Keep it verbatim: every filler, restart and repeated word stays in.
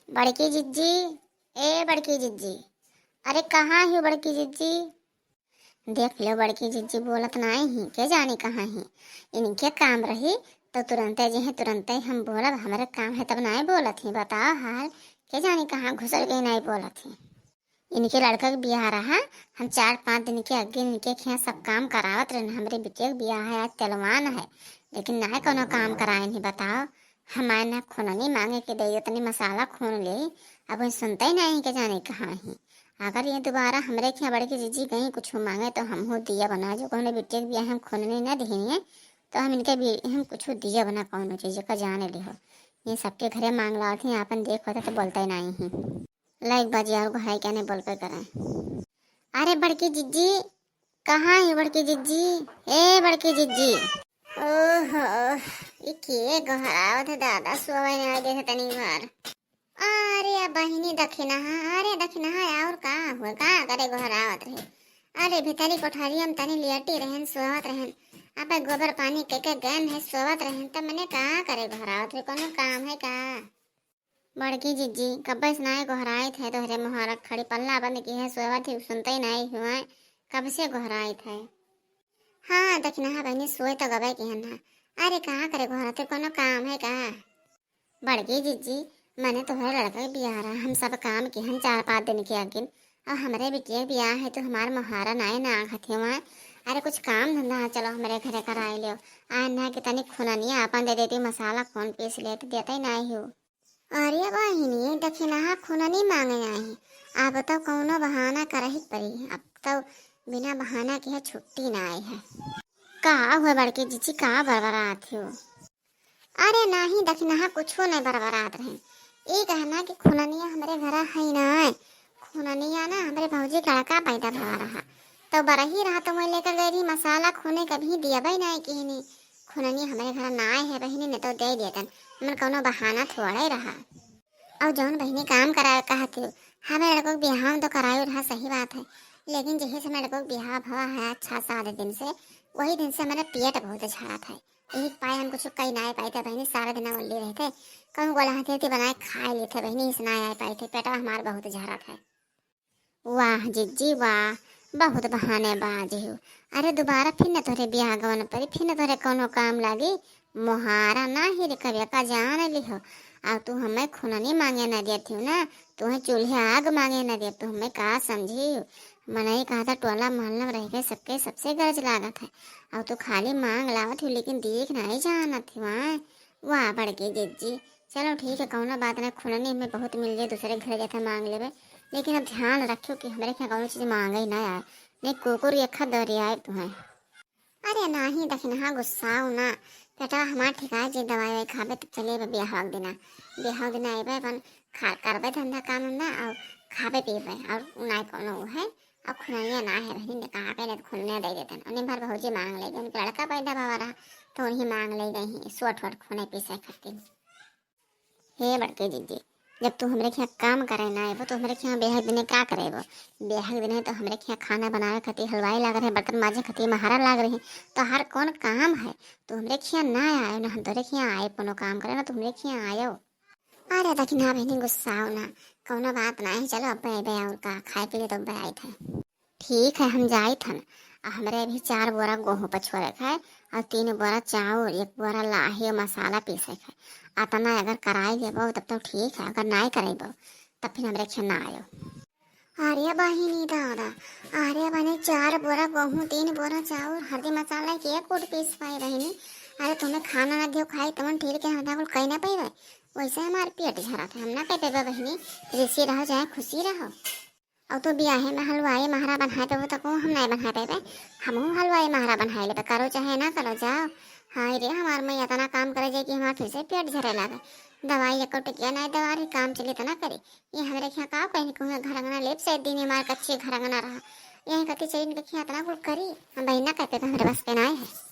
बड़की जिज्जी, ए बड़की जिज्जी, अरे कहाँ ही बड़की जिज्जी? देख लो बड़की जिज्जी बोलत नाई ही, के जानी कहाँ ही। इनके काम रही तो तुरंते जे है तुरंते हम बोलब, हमरे काम है तब नाई बोलत ही। बताओ हाल, के जानी कहाँ घुसल गई नाई बोलत ही। इनके लड़का के बियाह रहा, हम चार पाँच दिन के आगे इनके खियाँ सब काम करावत रहन। हमरे बिटिया के बियाह है, आज तेलवान है, लेकिन नाई कोनो काम कराए नहीं। बताओ, हमारे ना खुननी मांगे के दे देतनी, मसाला खून ले, अब वही सुनते ही नहीं के जाने कहाँ ही। अगर ये दोबारा हमरे खियाँ बड़की जिज्जी गई कुछ मांगे तो हम हो दिया बना, जो कहने बिटिया के बियाह हम खुननी ना दिहिए तो हम इनके भी हम कुछ दिया बना कौनो चीज का जाने लिहो। ये सबके घरे मांग लावत ही, आपन देख होता तो बोलते ही नहीं ही। लाइक बाजी और घराई क्या नहीं बोल पे करें। अरे बड़की जिज्जी, कहाँ है बड़की जिज्जी? ए बड़की जिज्जी। ओहो, ई के गोहरावत है दादा, सोवे नहीं आए देखे तनी बार। अरे बहिनी दखिनहा, अरे दखिनहा, और का हुए, का करे गोहरावत रहे? अरे भीतरी कोठरिया में तनी लेटी रहन, सोवत रहन। अब गोबर पानी के के गैन है, सोवत रहन, तब मने का करे गोहरावत रहे, कोनो काम है का? बड़की जिज्जी, कब्बे से नाई गोहराइत है तोहरे मोहारा, खड़ी पल्ला बंद की है, सोवत ही सुनते ही नाई हुआ, कब से गोहराइत है। हाँ, दखिनहा बहिनी सोए तो गबे की है ना। अरे कहाँ करे गोहराते, कोनो काम है का? बड़की जिज्जी, मने तोहरे लड़का के बियाह रहा, हम सब काम की हन चार पाँच दिन के आगिन, और हमरे बिटिया के बियाह है तो हमार मोहारा नाई ना आखत है वहाँ। अरे कुछ काम धंधा है, चलो हमरे घरे कराई लियो। आए ना कि तनी खुननिया आपन दे देती, मसाला कौन पीस लेते, देते ही नाई हो। अरे बहिनी, दखिनहा खुननी मांगे आई। अब तो कौनो बहाना करही के पड़ी, अब तो बिना बहाना के है छुट्टी ना आई है। का हुए बड़की जिज्जी, का बरबरात हो? अरे नाही दखिनहा कुछो नहीं बरबरात रहे। ई कहना कि खुननिया हमरे घरा है ना, खुननिया ना हमरे भौजी के लड़का पैदा भवा रहा, तो बरही रहा तो मैं लेकर गई रही मसाला खूने, कभी दिया भाई ना किहनी। खुननी हमरे घर ना आए है बहिनी, न तो दे देतन, हमर कौनो बहाना थोड़े रहा। और जौन बहिनी काम करावे कहत हो, हमें लड़कों के बिहाव तो करावे रहा, सही बात है, लेकिन जही से लड़कों के बिहाव भवा है अच्छा सात दिन से, वही दिन से हमारा पेट बहुत झड़त है। एक पाए हम कुछ कई ना पाए थे बहिनी, सारा दिन उल्ली रहते, कौन गोला हाथी हाथी बनाए खा लेते बहिनी, इस ना आए पाए थे, पेटवा हमार बहुत झड़त है। वाह जिज्जी वाह, बहुत बहानेबाज हो। अरे दोबारा फिर न तोहरे बियाह गवन परी, फिर न तोहरे कौनो काम लागी। मोहारा ना ही रे कबिया का जान लिहो। आ तू हमें खुननी मांगे न देती हो ना, तुहें चूल्हे आग मांगे न दे, तू हमें का समझी हो? मनई कहा था टोला मोहल्ला में रह के सबके सबसे गरज लागत है, और तू खाली मांग लावत हो लेकिन देख नहीं जानत हो। आय वाह बड़की जिज्जी, चलो ठीक है, कौनो बात ना, खुननी हमें बहुत मिल जाए, दूसरे घर जाते मांग लेबे, लेकिन अब ध्यान रखियो कि हमरे खियाँ कौनो चीज मांगे ही ना आए, नहीं कुकुर एक हाथ दौरी आए तुम्हें। अरे नाही दखिनहा गुस्साओ ना, बेटा हमार ठिकाए जे दवाई वाई खाबे तब चले बे बियाह के दिना, बियाह के दिना अबे अपन खा करबे धंधा काम धंधा और खाबे पीबे और ना कौनो वो है। और खुनैया ना है बहिनी, निकाह के नहीं तो खुनैया दे देतन। उन्हीं भर भौजी मांग ले गई, उनके लड़का पैदा भवा रहा तो उन्हीं मांग ले गई हैं सोट वोट खुने पीसे खातिर। हे बड़के जिज्जी, जब तू हमरे खियाँ काम करे ना आएबो तो हमरे खियाँ ब्याह के दिने का करेबो? ब्याह के दिने तो हमरे खियाँ खाना बनावे खातिर हलवाई लाग रहे, बर्तन माजे खातिर महारा लाग रहे, तो हर कौन काम है? तू हमरे खियाँ ना आयो ना हम तोरे खियाँ आए कोनो काम करे ना, तू हमरे खियाँ आयो। अरे दखिनहा बहिनी गुस्साओ ना, कौनो बात ना है, चलो अब अबे और का खाए पी ले तो अबे आए थे। ठीक है हम जाइत हन। आ हमरे अभी चार बोरा गोहूँ पछोरे के है और तीन बोरा चाउर, एक बोरा लाही और मसाला पीसे के है। अतना अगर कराई लेबो तब तो ठीक है, अगर नाई करेबो तब फिर हमरे खियाँ ना आयो। अरे बहिनी दादा, अरे बने चार बोरा गोहूँ, तीन बोरा चाउर, हरदी मसाला के एक कुट पीस पाई बहिनी। अरे तुम्हें खाना ना दियो खाई तमन ठीक के हम कुल कहीं ना पाई। वैसे हमार पेट झरत है, हम ना कह पेबे बहिनी, रिसी रहो चाहे खुशी रहो। और तू बियाहे में हलवाई महारा बनाए पेबो तो को हम नहीं बनाए पेबे, हमहू हलवाई महारा बनाए लेबे, करो चाहे ना करो जाओ। हाय रे हमार मैं इतना काम करे जाए कि हमार फिर से पेट झरे लागे। दवाई एको टिकिया नहीं दवा रही, काम चली तना करी। ये हमरे खियाँ का कहीं कहूँ घर अंगना लेप से दिन हमार कच्ची घर अंगना रहा। यहीं कती चली इनके खियाँ इतना कुल करी, हम बहिना कहते तो हमरे बस के नाई है।